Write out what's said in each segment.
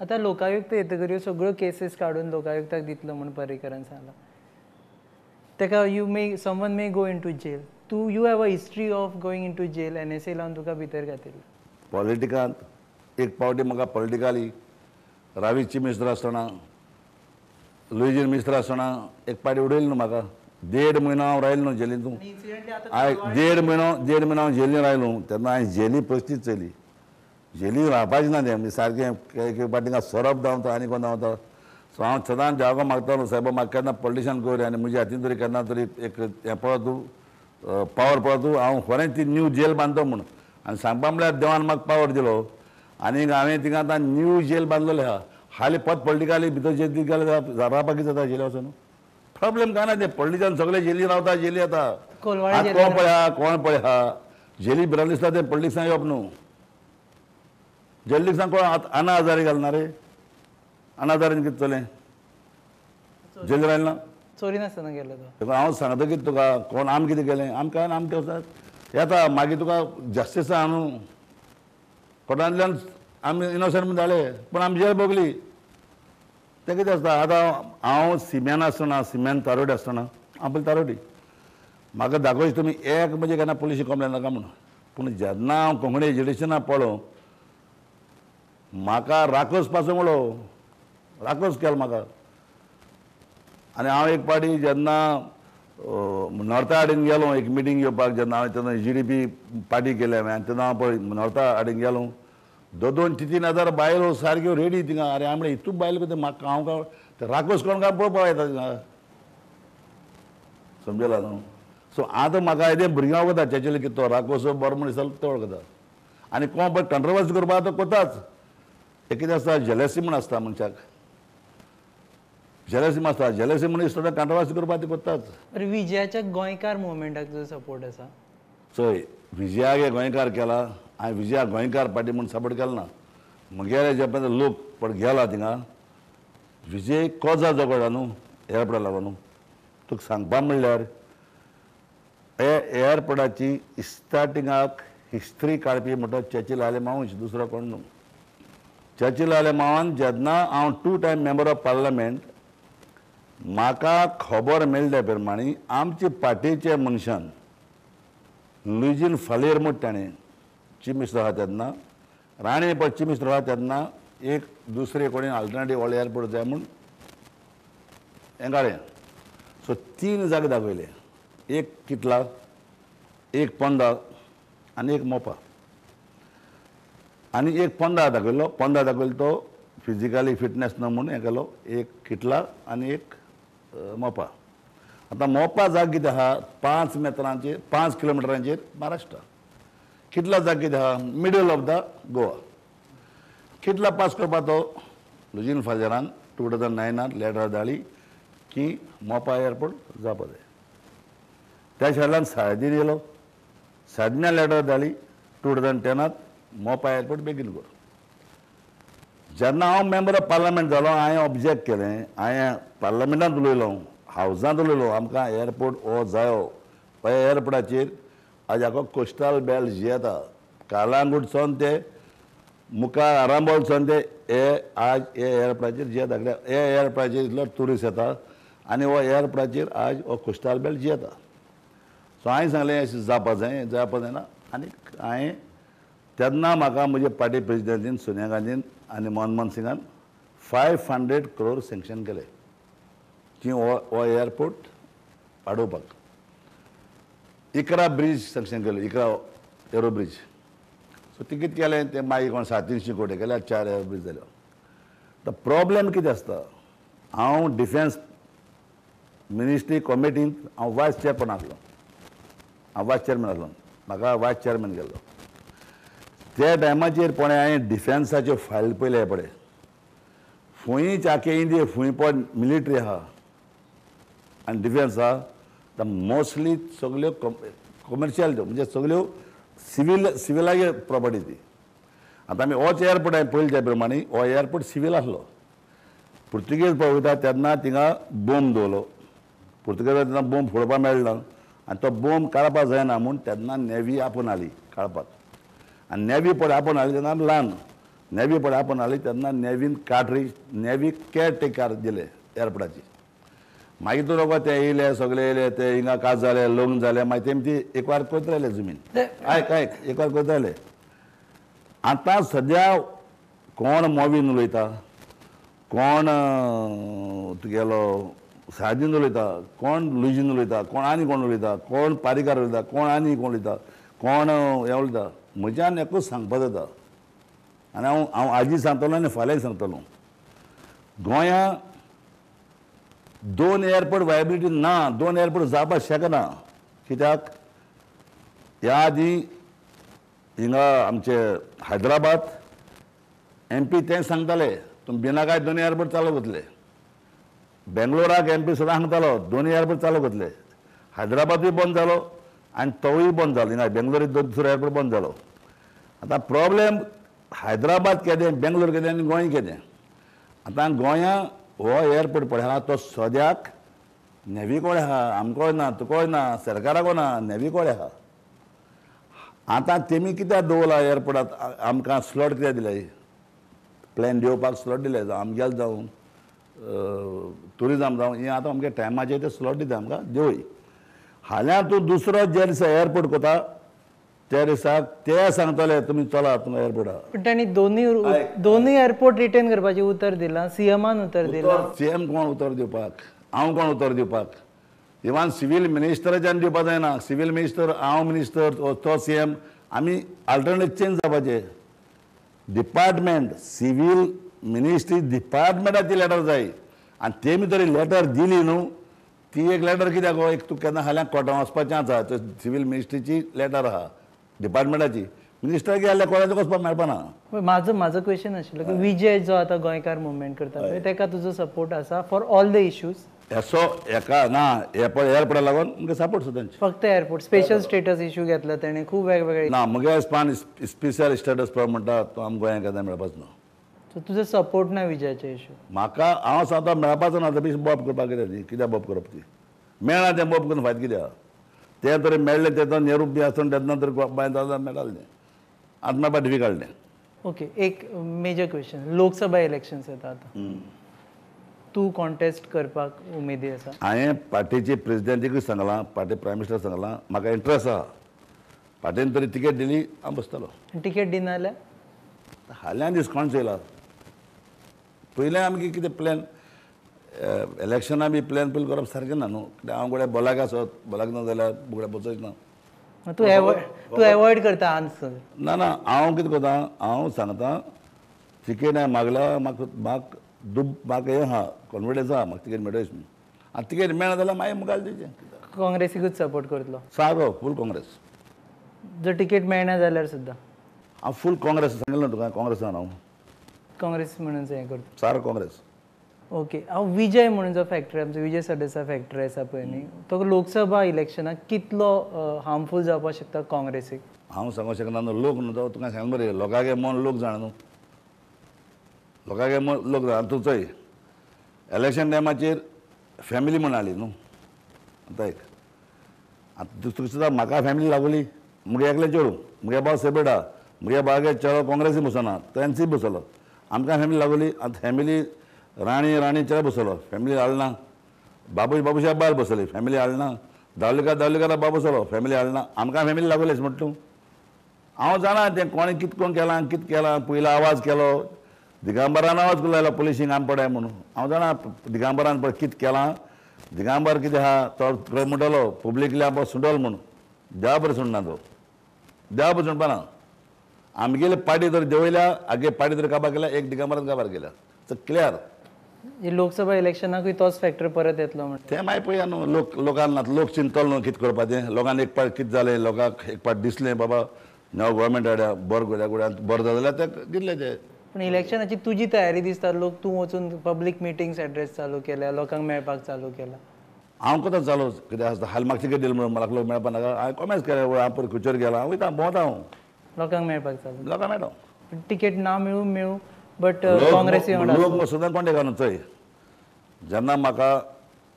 आतां लोकायुक्त येतकर ह्यो सगळ्यो केसीस काडून लोकायुक्ताक दितलो म्हूण पर्रीकरान सांगलां. ताका you may someone may go into jail. तूं you have a history of going into jail. NSA लावन तुका भितर घातिल्लो. पॉलिटिकांत एक पावटी म्हाका पॉलिटिकली रावी चीफ मिनिस्टर आसतना, लुईजीन मिनिस्टर आसतना एक पावटी उडयली न्हू म्हाका. 1.5 म्हयनो हांव रायलो न्हू जेलीन. तूं देड म्हयनो हांव जेलीन रायलो तेन्ना हांवें जेली परिस्थिती चयली. जेली रावपाचें ना तें, म्हणजे सारकें एक पाटी थिंगा सोरोप धांवता आनी कोण धांवता. सो हांव सदांच देवाक मागतालो, सायबा म्हाका केन्ना पॉलिटिशन कर आनी म्हज्या हातीन तरी केन्ना तरी एक हें पळय तूं पावर पळय तूं, हांव खरें ती न्यू जेल बांदतो म्हूण. आनी सांगपा म्हळ्यार देवान म्हाका पावर दिलो आनी हांवें थिंगा आतां न्यू जेल बांदलेलें आहा. हालीं पत पॉलिटिकली भितर जेल गेल्यार रावपाक कितें जाता जेली वचून प्रॉब्लेम काय ना. ते पॉलिटिशन सगळे जेली रावता, जेली येता. कोण पळया कोण पळया जेली भितर दिसता ते पॉलिटिक्सान येवप न्हू. जेली कोण आना हजारे घालना रे, आना हजारेन कितें चलें जेल रायलें ना, चोरी नासतना गेलो तो. हांव सांगता कितें तुका, कोण आमी कितें केलें, आमकां आमकां येता मागीर तुका जस्टिसा न्हू कोर्टांतल्यान आमी इनोसंट म्हूण जाले, पूण आमी जेल भोगली. तें कितें आसता, आतां हांव सिम्यान आसतना, सिम्यान तारोडी आसतना, हांव पयलीं तारोडी, म्हाका दाखोवचे तुमी एक म्हणजे केन्ना पुलिशी कंप्लेन नाका म्हूण. पूण जेन्ना हांव कोंकणी एजुकेशनाक पळो, म्हाका राकोस पासून म्हणलो, राकोस केलो म्हाका. आनी हांव एक पाटी जेन्ना नॉर्था हाडीन गेलो एक मिटींग घेवपाक, जेन्ना हांवें तेन्ना GDP party केली हांवें, आनी तेन्ना हांव पळय नॉर्था हाडीन गेलो, 2-2, 3-3 हजार बायलो सारक्यो रेडी थिंगा. आरे हांवें म्हणलें हितून बायल कितें म्हाका हांव काय राकोस कोण काय पळोवपाक येता थिंगा, समजला न्हू. सो आतां म्हाका येदें भुरग्यां वळखता चेचेले कितें तो राकोस बरो मनीस जाल्यार तो वळखता. आनी कोण पळय कंट्रोवर्सी करपाक तो कोताच. हें कितें आसता, जेलसी म्हूण आसता मनशाक, जेलसी म्हूण आसता, जेलसी म्हूण दिसता कंट्रोवर्सी करपाक ती कोत्ताच. विजयाच्या गोंयकार मुवमेंटाक तुजो सपोर्ट आसा? चोय, विजयाक हे गोंयकार केला, हांवें विजया गोंयकार पार्टी म्हूण सपोर्ट केलो ना. म्हगेले जे पळय लोक पळय गेला थिंगा, विजय कोजा जगडा न्हू एअरपोर्टा लागून न्हू. तुका सांगपा म्हणल्यार हे एअरपोर्टाची स्टार्टिंगाक हिस्ट्री काडपी म्हणटा चर्चिल आलेमांव, दुसरो कोण न्हू. चर्चिल आलेमांवान जेन्ना हांव 2 टायम मेंबर ऑफ पार्लमेंट, म्हाका खबर मेळ्ळ्या प्रमाणे आमचे पार्टीचे मनशान लुईजीन फालेर म्हूण ताणें चीफ मिनिस्टर आहा तेन्ना, राणे पळय चीफ मिनिस्टर आहा तेन्ना एक दुसरे कोणी अल्टरनेटीव व्हडलो एअरपोर्ट जाय म्हूण हें काडलें. सो 3 जागे दाखयले, एक किटला, एक पोंदा आनी एक मोपा. आनी एक पोंदा दाखयलो, पोंदा दाखयलो तो फिजिकली फिटनेस ना म्हूण हें केलो, एक किटला आनी एक मोपा. आतां मोपा जाग कितें आहा, 5 मेत्रांचेर 5 किलोमिटरांचेर महाराष्ट्र. कितला जाग कितें आहा, मिडल ऑफ the Goa. कितला पास करपा तो लुजीन फाजेरान 2009 लेटर धाडली की मोपा एअरपोर्ट जावपा जाय. त्या शारान साळदीन येयलो, सादन्या लेटर धाडली 2010 मोपा एअरपोर्ट बेगीन कर. जेन्ना हांव मेंबर ऑफ पार्लमेंट जालो, हांवें ऑब्जेक्ट केलें, हांवें पार्लमेंटांत उलयलो, हावजांत उलयलो, आमकां एअरपोर्ट हो जायो. पळय एअरपोर्टाचेर आज हाका कोस्टल बेल्ट जियेता, कालांगूटसून ते मुखार आरांबोलसून ते हे आज हे एअरपोर्टाचेर जियेता. हे एअरपोर्टाचेर इतलो ट्युरिस्ट येता आनी हो एअरपोर्टाचेर आज हो कोस्टल बेल्ट जियेता. सो हांवें सांगलें अशें जावपा जाय, जावपा जायना. आनी हांवें तेन्ना म्हाका म्हजे पार्टी प्रेजिडेंटीन सोनिया गांधीन आनी मनमोहन सिंगान 500 करोड सँक्शन केले की हो एअरपोर्ट वाडोवपाक. 11 ब्रीज सँक्शन केले, 11 एरो ब्रीज. सो ती कितें केलें तें मागीर कोण 700 कोटी केल्यार 4 एरो ब्रीज जाल्यो. आतां प्रॉब्लेम कितें आसता, हांव डिफेन्स मिनिस्ट्री कॉमिटींत हांव वायस चेअरमॅन आसलो, हांव वायस चेअरमॅन आसलो, म्हाका वायस चेअरमॅन केल्लो. त्या टायमाचेर पळय हांवें डिफेन्साच्यो फायल पळयले, पळय फुंय चाके इंडिये फूंय पळय मिलिट्री आहा आनी डिफेन्स आहा, आतां मोस्टली सगल्यो कॉमर्शियल त्यो, म्हणजे सगल्यो सिविलाचे प्रॉपर्टी ती. आतां आमी होच एअरपोर्ट हांवें पळयले त्या प्रमाणे हो एअरपोर्ट सिवील आसलो. पुर्तुगेज पळय वयता तेन्ना थिंगा बोम दवरलो, पुर्तुगेजाक तेन्ना बोम फोडपाक मेळना आनी तो बोम काडपाक जायना म्हूण तेन्ना नेवी आपोवन हाडली काडपाक. आनी नेवी पळय आपोवन हाडली तेन्ना आमी ल्हान, नेवी पळय आपण हाडली तेन्ना नेवीन कार्टरीज नेवी केअर टेकर दिले एअरपोर्टाची. मागीर तूं लोक ते येयले सगळे येयले ते हिंगा काज जाले लग्न जाले मागीर तेमी ती एक वार करत रायले जमीन. आयक आयक एक वार करत रायले. आतां सद्या कोण मोवीन उलयता, कोण तुगेलो सादीन उलयता, कोण लुजीन उलयता, कोण आनी कोण उलयता, कोण पारीकार उलयता, कोण आनी कोण उलयता, कोण हें उलयता. म्हज्यान एकूच सांगपा जाता आनी हांव हांव आजी सांगतलो आनी फाल्यांय सांगतलो, गोंया दोन एअरपोर्ट वायबिलिटी ना, दोन एअरपोर्ट जावपाक शकना. कित्याक ह्या आदीं हिंगा आमचे हैदराबाद एम पी तें सांगताले तुमी बिनाकाय दोन एअरपोर्ट चालू करतले. बेंगलोराक एम पी सुद्दां सांगतालो दोन एअरपोर्ट चालू करतले. हैदराबादूय बंद जालो आनी तोवूय बंद जालो, हिंगा बेंगलोरूय दुसरो एअरपोर्ट बंद जालो. आतां प्रॉब्लेम हैदराबाद केदें, बेंगलोर केदें आनी गोंय केदें. आतां गोंया हो एअरपोर्ट पळय आहा तो सद्याक नेवी कोडे आहा, आमकोय ना, तुकोय ना, सरकाराको ना, नेवी कोडे आहा. आतां तेमी कित्याक दवरला एअरपोर्टात आमकां स्लॉट कित्याक दिले, प्लेन देंवपाक स्लॉट दिले, जावं आमगेले जावं ट्युरिजम जावं, हें आतां आमगे टायमाचेर ते स्लॉट दिता आमकां देवय. हाल्यां तूं दुसरो जे दिसा एअरपोर्ट कोता त्या दिसाक ते सांगतले तुमी चला तुमकां एअरपोर्टार. पण तांणी दोनूय एअरपोर्ट रिटेन करपाचें उतर दिलां, सीएमान उतर दिलां. सीएम कोण उतर दिवपाक, हांव कोण उतर दिवपाक, इवन सिवील मिनिस्टराच्यान दिवपाक जायना. सिवील मिनिस्टर, हांव मिनिस्टर, तो सीएम, आमी अल्टरनेट चेंज जावपाचे. डिपार्टमेंट सिवील मिनिस्ट्री डिपार्टमेंटाची लेटर जाय आनी तेमी तरी लेटर दिली न्हू, ती एक लेटर कित्याक गो, एक तुका केन्ना फाल्यां कोर्टान वचपाचें आसा, सिवील मिनिस्ट्रीची लेटर आहा डिपार्टमेंटाची, मिनिस्टर गेल्यार कोणाचें वचपाक मेळपाना. म्हाजो म्हाजो क्वेश्चन आशिल्लो की विजय जो आतां गोंयकार मुवमेंट करता पळय तेका तुजो सपोर्ट आसा फॉर ऑल the issues? असो एका ना एअरपोर्टा लागून मुगे सपोर्ट सुद्दां. फक्त एअरपोर्ट स्पेशल स्टेटस इशू घेतला तेणें खूब वेगवेगळे. ना मुगे स्पान स्पेशल स्टेटस पळय म्हणटा तो आमकां गोंयांत केन्ना मेळपाचो ना. सो तुजो सपोर्ट ना विजयाचे इशू? म्हाका हांव सांगता मेळपाचो ना, तरी बोब करपाक कित्याक ती, कित्याक बोब करप ती, मेळना तें बोब करून फायदो कित्याक. तें तरी मेळ्ळें तेन्ना नेहरू बी आसतना तेन्ना तरी बांय मेळटालें तें, आतां मेळपा डिफिकल्ट तें. ओके, एक मेजर क्वेश्चन, लोकसभा इलेक्शन्स येता आतां, तूं कॉन्टेस्ट करपाक उमेदी आसा? हांवें पार्टीचे प्रेजिडेंटीकूय सांगलां, पार्टी प्रायम मिनिस्टर सांगलां, म्हाका इंट्रस्ट आहा, पार्टीन तरी तिकेट दिली हांव बसतलो. तिकेट दिना जाल्यार? हाल्यां दीस कोण चोयला, पयलें आमगे कितें प्लॅन इलेक्शना बी प्लॅन पयलीं करप सारकें ना न्हू, कित्याक हांव गोड्या बोलाक आसत, बोलाक ना जाल्यार बुगड्या बसच ना. तूं तूं एवॉयड करता आन्सर? ना ना, हांव कितें करता, हांव सांगता तिकेट हांवें मागल्या, म्हाका म्हाका दुब म्हाका हें आहा, कॉन्फिडन्स आहा म्हाका तिकेट मेळटलेच म्हणून. आनी तिकेट मेळना जाल्यार मागीर मुखार दिवचें. काँग्रेसीकूच सपोर्ट करतलो? सारको फूल काँग्रेस. जर तिकेट मेळना जाल्यार सुद्दां? हांव फूल काँग्रेस सांगिल्लें ना तुका, काँग्रेसान हांव काँग्रेस म्हणून हें करता, सारको काँग्रेस. ओके, हांव विजय म्हणून जो फॅक्टरी आमचो विजय सरदेसाय फॅक्टरी आसा पळय न्ही, तो लोकसभा इलेक्शनाक कितलो हार्मफूल जावपाक शकता काँग्रेसीक? हांव सांगूंक शकना न्हू, लोक न्हू तो तुका सांग बरें, लोकांगे मन लोक जाणा न्हू, लोकांगे मन लोक जाणा. तूं चोय इलेक्शन टायमाचेर फॅमिली म्हण हाडली न्हू, आतां एक आतां तुका सुद्दां म्हाका फॅमिली लागली, मुगे एकलें चेडूं, मुगे भाव सेपरेट आहा, मुगे भावागे चेडो काँग्रेसी बसना, तो एन सी बसलो, आमकां फॅमिली लागली. आतां फॅमिली राणी राणी चेडो बसलो, फॅमिली हाडना, बाबूश बाबूशा बायल बसली, फॅमिली हाडना, दावलीकार दावलीकारा बाब बसलो, फॅमिली हाडना, आमकां फॅमिली लागलेच म्हणटा तूं. हांव जाणा तें कोणें कितें कोण केलां कितें केलां, पयलो आवाज केलो दिगंबरान, आवाज करूंक लायलो पुलिशींक आम पडाय म्हणून. हांव जाणा दिगंबरान पळय कितें केलां, दिगंबर कितें आहा तो म्हणटलो पब्लिकली आमकां सुंडल म्हणून, देवा बरें सुणना तो, देवा बरें सुणपाना. आमगेले पार्टी तर देंवयल्या, आगे पार्टी तर काबार केल्या, एक दिगंबरान काबार केल्या, क्लियर. लोकसभा इलेक्शनाकूय तोच फॅक्टर परत येतलो म्हणटा तें मागीर पळया न्हू, लोक लोकांक लोक चिंततलो न्हू कितें करपाचें. लोकांक एक पाट कितें जालें, लोकांक एक पाट दिसलें बाबा नवो गव्हर्मेंट हाडया, बरो गोड्या गोड्या बरो जालें जाल्यार ते दिसलें ते. पूण इलेक्शनाची तुजी तयारी दिसता, लोक तूं वचून पब्लीक मिटिंग्स एड्रेस चालू केल्या, लोकांक मेळपाक चालू केला. हांव कोता चालू कितें आसता, हाल म्हाका तिकेट दिली म्हणून म्हाका लोक मेळपाक नाका, हांवें कॉमेंट्स केले, हांव पळय खंयचेर गेला, हांव वयता भोंवता, हांव लोकांक मेळपाक चालू, लोकांक मेळटा. तिकेट ना मेळूं मेळूं बट काँग्रेसी लोक सुद्दां कोण घालून चोय, जेन्ना म्हाका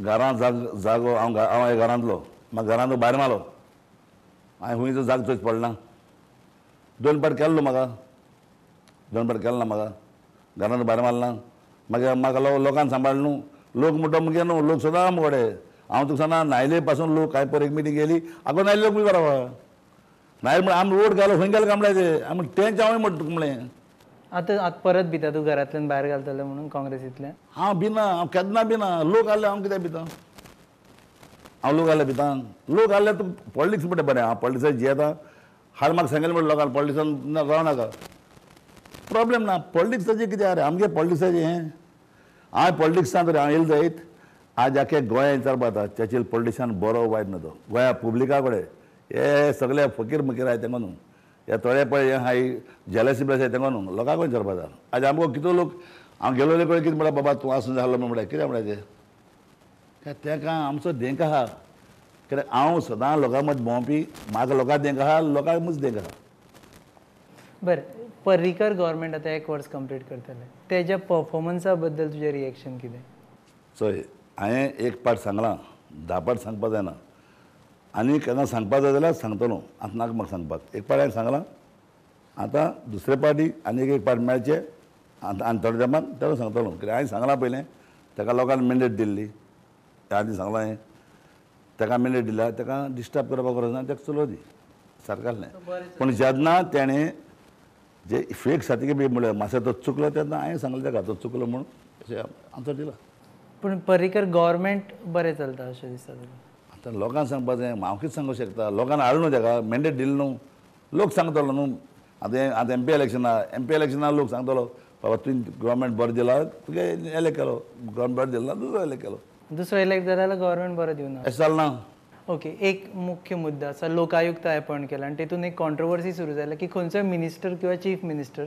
घरांत जागो, हांव हांव घरांतलो, म्हाका घरांत भायर मारलो, हांवें खंयचो जागो चोयच पडना, दोन पाट केल्लो म्हाका दोन फावट केलें ना म्हाका घरांत भायर मारला मागीर म्हाका लोकांक सांबाळ न्हू लोक म्हणटा मुगे न्हू लोक सदां मुगडे हांव तुका सांगना नायले पासून लोक कांय पर एक मिटींग गेली आगो नायले लोक बरोबर नायल म्हण आमी रोड घालो खंय गेले काय म्हणलें ते आमी तेंच हांवें म्हणटा तुका म्हणलें. आतां आतां परत भिता तूं घरांतल्यान भायर घालतले म्हणून काँग्रेसींतल्यान? हांव भिना, हांव केन्ना भिना. लोक आहले हांव कित्याक भिता? हांव लोक आहले भिता? लोक आहले तुका पॉलिटिक्स म्हणटा बरें हांव पॉलिटिक्सान जियेता. हाल म्हाका सांगलें म्हणटा लोकांक पॉलिटिक्सान राव नाका. प्रॉब्लेम ना. पॉलिटिक्साचें कितें आरे आमगे पॉलिटिक्साचें हें हांवें पॉलिटिक्सान तर हांव येयलें जायत आज आख्या गोंया विचारपा जाता चर्चील पॉलिटिशन बरो वायट न्हू तो गोंया पब्लिका कडेन हे सगळे फकीर मुकीर आहाय तेंका न्हू हे थोडे पळय हे हाय जेलसी बिलसी तेंका न्हू लोकांक विचारपा जाता. आज आमकां कितलो लोक हांव गेलोले कडेन कितें म्हणटा बाबा तूं आसून जालो म्हणल्यार कितें म्हणटा ते तेंका आमचो देंक आहा कित्याक हांव सदां लोकां मदीं भोंवपी म्हाका लोकां देंक आहा लोकांक मदीं देंक आहा. बरें, पर्रीकर गव्हर्मेंट आतां एक वर्स कंप्लीट करतले, तेज्या पर्फॉर्मन्सा बद्दल तुजें रिएक्शन कितें? चोय हांवें एक पाट सांगलां 10 पाट सांगपा जायना आनी केन्ना सांगपा जाय जाल्यार सांगतलो आतां नाका म्हाका सांगपाक. एक पाट हांवें सांगलां आतां दुसरे पाटी आनी एक पाट मेळचे आतां आनी थोडे तेंपान तेन्ना सांगतलो कित्याक हांवें सांगलां पयलें ताका लोकांनी मेंडेट दिल्ली त्या आदी सांगलां हांवें ताका मेंडेट दिल्या ताका डिस्टर्ब करपाक गरज ना ताका चलोवं दी सारकें आसलें. पूण जेन्ना तेणें जे फेक सर्टिफिकेट बी म्हणलें मातसो तो चुकलो तेन्ना हांवें सांगलें ताका तो चुकलो म्हूण अशें आन्सर दिला. पूण पर्रीकर गव्हर्मेंट बरें चलता अशें दिसता तुका? आतां लोकांक सांगपा जाय हांव कितें सांगूंक शकता? लोकांक हाडलो न्हू ताका मेंडेट दिलें न्हू लोक सांगतलो न्हू. आतां आतां एम पी इलेक्शन आहा एम पी इलेक्शना लोक सांगतलो बाबा तुवें गव्हर्मेंट बरें दिला तुगे एलेक्ट केलो गव्हर्मेंट बरें दिलें ना दुसरो एलेक्ट केलो दुसरो इलेक्ट जाल्यार गव्हर्मेंट बरें दिवना अशें जालें ना. ओके, एक मुख्य मुद्दा आसा लोकायुक्त अपॉयंट केला आनी तेतून एक कॉन्ट्रोवर्सी सुरू जाल्या की खंयचोय मिनिस्टर किंवा चीफ मिनिस्टर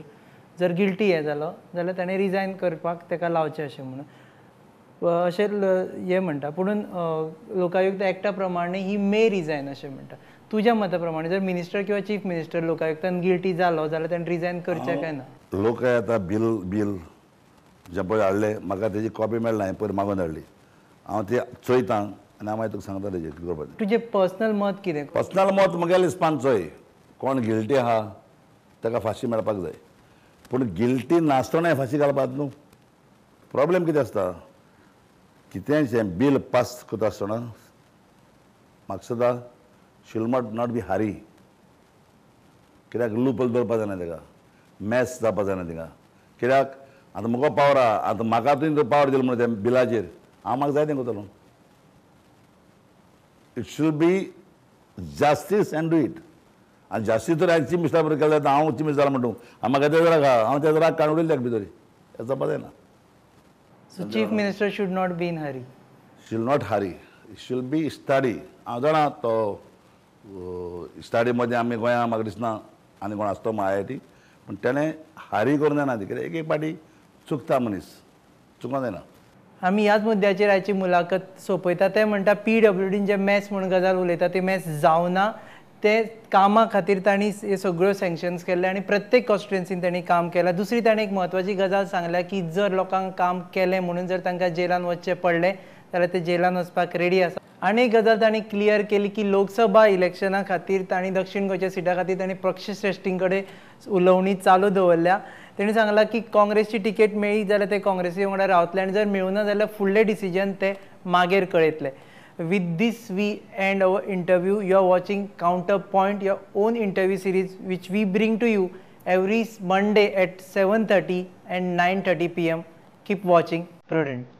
जर गिल्टी हें जालो जाल्यार ताणें रिजायन करपाक ताका लावचें अशें म्हणून अशें हें म्हणटा. पुणून लोकायुक्त एक्टा प्रमाणे ही मे रिजायन अशें म्हणटा. तुज्या मता प्रमाणे जर मिनिस्टर किंवा चीफ मिनिस्टर लोकायुक्तान गिल्टी जालो जाल्यार ताणें रिजायन करचें काय ना? लोकायुक्त बील बील जें पळय हाडलें म्हाका तेजी कॉपी मेळना हांवें पयर मागून हाडली हांव ती चोयता आनी हांव मागीर तुका सांगता तेजेर कितें करपाचें. तुजें पर्सनल मत कितें? पर्सनल मत म्हगेलें हिसपान चोय कोण गिल्टी आहा ताका फांशी मेळपाक जाय पूण गिल्टी नासतना फांशी घालपाक न्हू. प्रॉब्लेम कितें आसता कितेंय बील पास करता आसतना म्हाका सदां should not be हारी कित्याक लूपल दवरपा जायना ताका मॅस जावपा जायना तिका कित्याक आतां म्हजो पावर आहा आतां म्हाका तुवें पावर दिलो म्हणून त्या बिलाचेर हांव म्हाका जाय तें करतलो. It should be justice and do it. आनी जास्तीस तर हांवें चीफ मिनिस्टरा बरोबर केलें जाल्यार हांव चीफ मिनिस्टर जाला म्हणटू हांव म्हाका तेजो राग आहा हांव तेजो राग काडून उडयलें ताका भितर हें जावपा जायना. So chief minister should not be in hurry. Should not hurry. It should be study. हांव जाणा तो स्टडी मदीं आमी गोंया म्हाका दिसना आनी कोण आसतो I I T पूण तेणें हारी करूंक जायना ती कित्याक एक एक पाटी चुकता मनीस चुकोंक जायना. आमी ह्याच मुद्द्याचेर आयची मुलाखत सोंपयता. ते म्हणटा पीडब्ल्यूडीन जे मॅस म्हूण गजाल उलयता ती मॅस जावना ते कामा खातीर तांणी हे सगळ्यो सँक्शन्स केल्ले आनी प्रत्येक कॉन्स्टिट्युएन्सीन तांणी काम केलां. दुसरी ताणें एक म्हत्वाची गजाल सांगल्या की जर लोकांक काम केलें म्हणून जर तांकां जेलान वचचें पडलें जाल्यार ते जेलान वचपाक रेडी आसा. आनी एक गजाल तांणी क्लियर केली की लोकसभा इलेक्शना खातीर तांणी दक्षीण गोंयच्या सिटा खातीर तांणी पक्षश्रेश्ठीं कडेन उलोवणी चालू दवरल्या. तेणी सांगलां की काँग्रेसची तिकेट मेळ्ळी जाल्यार ते काँग्रेसी वांगडा रावतले आनी जर मेळूना जाल्यार फुडलें डिसिजन ते मागीर कळयतले. With this we end our interview. You are watching Counterpoint, your own interview series which we bring to you every Monday at 7:30 and 9:30 PM. Keep watching. Prudent.